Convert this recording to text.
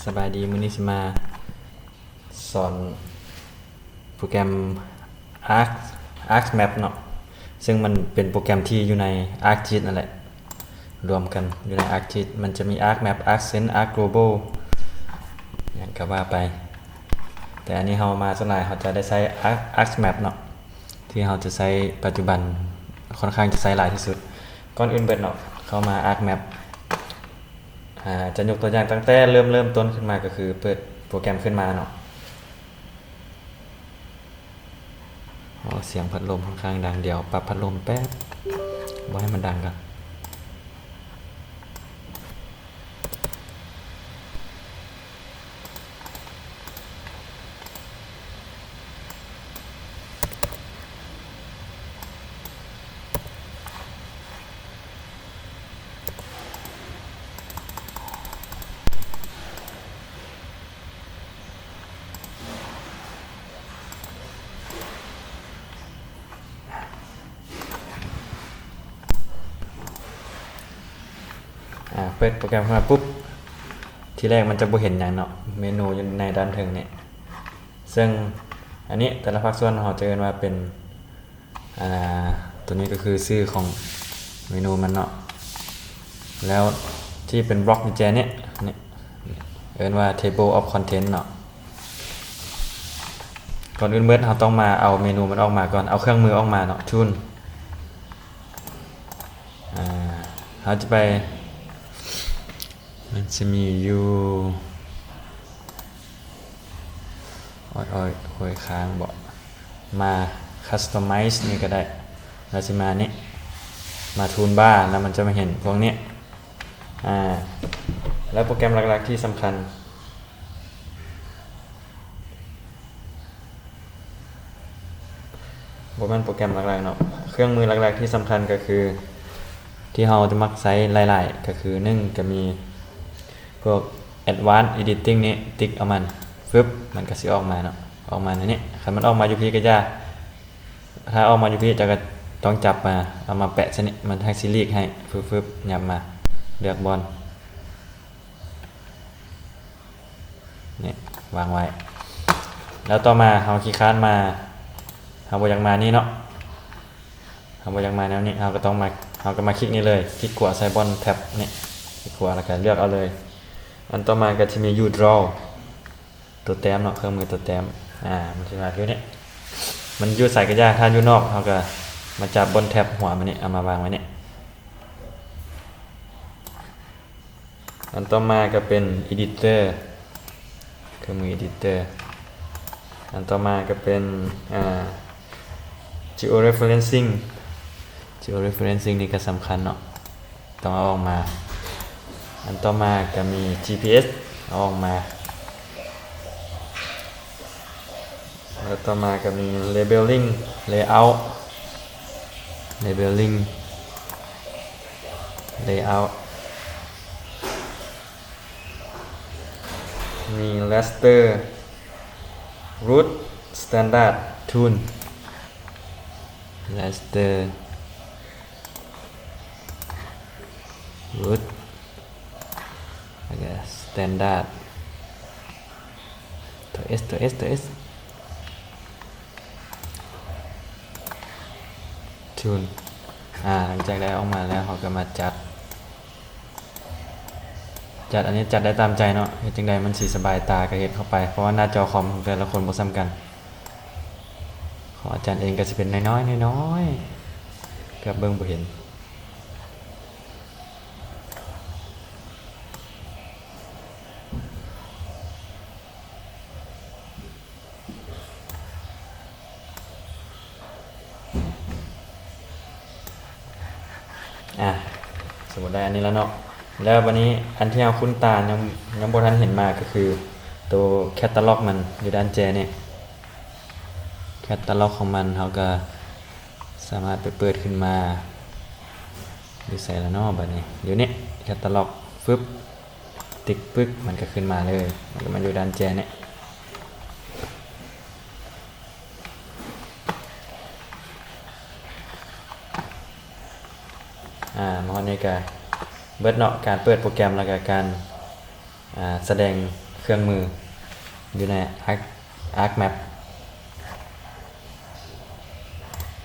ສະບາຍດີ, ມື້ນີ້ຊິມາສອນໂປຣແກຣມ Arc Arc Map ເນາະ, ເຊິ່ງມັນເປັນໂປຣແກຣມທີ່ຢູ່ໃນ ArcGIS ນັ້ນແຫຼະ ລວມກັນຢູ່ໃນ ArcGIS. ມັນຈະມີ Arc Map, Arc Sense, Arc Global ຫຍັງກໍວ່າໄປ, ແຕ່ອັນນີ້ເຮົາມາສ່ວນຫຼາຍເຮົາຈະໄດ້ໃຊ້ Arc Arc Map ເນາະ ທີ່ເຮົາຈະໃຊ້ປັດຈຸບັນ, ຂ້ອນຂ້າງຈະໃຊ້ຫຼາຍທີ່ສຸດ. ກ່ອນອື່ນເບິດເນາະ, ເຂົ້າມາ Arc Map ອາ ຈະຍົກຕົວຢ່າງຕັ້ງແຕ່ເລີ່ມ ເລີ່ມຕົ້ນຂຶ້ນມາ ກໍຄືເປີດໂປຣແກຣມຂຶ້ນມາເນາະ. ໂອ້ ສຽງພັດລົມຂ້ອນຂ້າງດັງ, ດຽວປັບພັດລົມແປັບ ບໍ່ໃຫ້ມັນດັງກ່ອນ. ອາ ເປີດໂປຣແກຣມຂຶ້ນມາປຸບ, ທີແລກມັນຈະບໍ່ເຫັນຫຍັງເນາະ, ເມນູຢູ່ໃນດ້ານເທິງນີ້. ເຊິ່ງອັນນີ້ແຕ່ລະພາກສ່ວນເຮົາຈະເອີ້ນວ່າເປັນ ອາ ຕົວນີ້ກໍຄືຊື່ຂອງເມນູມັນເນາະ, ແລ້ວທີ່ເປັນບລັອກກຸນແຈນີ້ ນີ້ເອີ້ນວ່າ Table of Content ເນາະ. ກ່ອນອື່ນເບິດເຮົາຕ້ອງມາເອົາເມນູມັນອອກມາກ່ອນ, ເອົາເຄື່ອງມືອອກມາເນາະ, Tool. ອາ ເຮົາຈະໄປ ມັນຈະມີຢູ່ ໂອ້ຍ ໂອ້ຍ ໂອ້ຍ ຄ້າງບໍ? ມາ Customize ນີ້ກໍໄດ້, ແລ້ວຊິມານີ້ ມາ Toolbar ແລ້ວມັນຈະມາເຫັນພວກນີ້. ອາ ແລ້ວໂປຣແກຣມຫຼັກໆທີ່ສຳຄັນ ບໍ່ແມ່ນໂປຣແກຣມຫຼັກໆເນາະ, ເຄື່ອງມືຫຼັກໆທີ່ສຳຄັນກໍຄື ທີ່ເຮົາຈະມັກໃຊ້ຫຼາຍໆ ກໍຄື ໜຶ່ງ ກໍມີພວກ Advanced Editing ນີ້ ຕິກເອົາມັນ ຟຶບ ມັນກໍຊິອອກມາເນາະ, ອອກມາແນວນີ້. ຄັນມັນອອກມາຢູ່ພີ້ກໍຢ່າ, ຖ້າອອກມາຢູ່ພີ້ ເຈົ້າກໍຕ້ອງຈັບມາ ເອົາມາແປະໃສ່ນີ້ ມັນຈັ່ງຊິຫຼີກໃຫ້ ຟຶບໆ ຫຍັບມາ ເລືອກບ່ອນ ນີ້ ວາງໄວ້. ແລ້ວຕໍ່ມາເຮົາຂີ້ຄ້ານມາ, ເຮົາບໍ່ຢາກມານີ້ເນາະ, ເຮົາບໍ່ຢາກມາແນວນີ້, ເຮົາກໍຕ້ອງມາ, ເຮົາກໍມາຄລິກນີ້ເລີຍ, ຄລິກຂວາໃສ່ບ່ອນແທັບນີ້, ຄລິກຂວາແລ້ວກໍເລືອກເອົາເລີຍ. ອັນຕໍ່ມາກໍຈະມີ Draw ຕົວແຕ້ມເນາະ, ເຄື່ອງມືຕົວແຕ້ມ, ອາ ມັນຊິມາຢູ່ນີ້, ມັນຢູ່ໃສກໍຢ່າ, ຖ້າຢູ່ນອກເຮົາກໍມາຈັບບ່ອນແທັບຫົວມັນນີ້, ເອົາມາວາງໄວ້ນີ້. ອັນຕໍ່ມາກໍເປັນ Editor, ເຄື່ອງມື Editor. ອັນຕໍ່ມາກໍເປັນ ອາ Georeferencing, Georeferencing ນີ້ກໍສຳຄັນເນາະ, ຕ້ອງເອົາອອກມາ. ອັນຕໍ່ມາກໍມີ GPS ເອົາອອກມາ. ແລ້ວຕໍ່ມາກໍມີ Labeling Layout, Labeling Layout, ມີ Raster, Root, Standard, Tool, Raster, Root ແລ້ວກໍ Standard ຕົວ S ຕົວ S ຕົວ S Tool. ອາ ຫຼັງຈາກໄດ້ອອກມາແລ້ວ ເຮົາກໍມາຈັດ, ຈັດ ອັນນີ້ຈັດໄດ້ຕາມໃຈເນາະ, ເຮັດຈັ່ງໃດມັນຊິສະບາຍຕາກໍເຮັດເຂົ້າໄປ, ເພາະວ່າໜ້າຈໍຄອມຂອງແຕ່ລະຄົນບໍ່ສ່ຳກັນ. ຂອງອາຈານເອງກໍຊິເປັນນ້ອຍໆ ນ້ອຍໆ ເກືອບເບິ່ງບໍ່ເຫັນ. ອາ ສົມມຸດໄດ້ອັນນີ້ແລ້ວເນາະ, ແລ້ວບັດນີ້ອັນທີ່ເຮົາຄຸ້ນຕາຍັງ ຍັງບໍ່ທັນເຫັນມາ ກໍຄືໂຕ catalog ມັນຢູ່ດ້ານແຈນີ້. catalog ຂອງມັນ ເຮົາກໍສາມາດໄປເປີດຂຶ້ນມາ. ຢູ່ໃສລະເນາະບັດນີ້? ຢູ່ນີ້ catalog ຟຶບ ຕິກປຶກ ມັນກໍຂຶ້ນມາເລີຍ, ມັນກໍມາຢູ່ດ້ານແຈນີ້. ອາ ມາຮອດນີ້ກໍເບິດເນາະ, ການເປີດໂປຣແກຣມ ແລ້ວກໍການ ອາ ສະແດງ ເຄື່ອງມືຢູ່ໃນ Arc Arc Map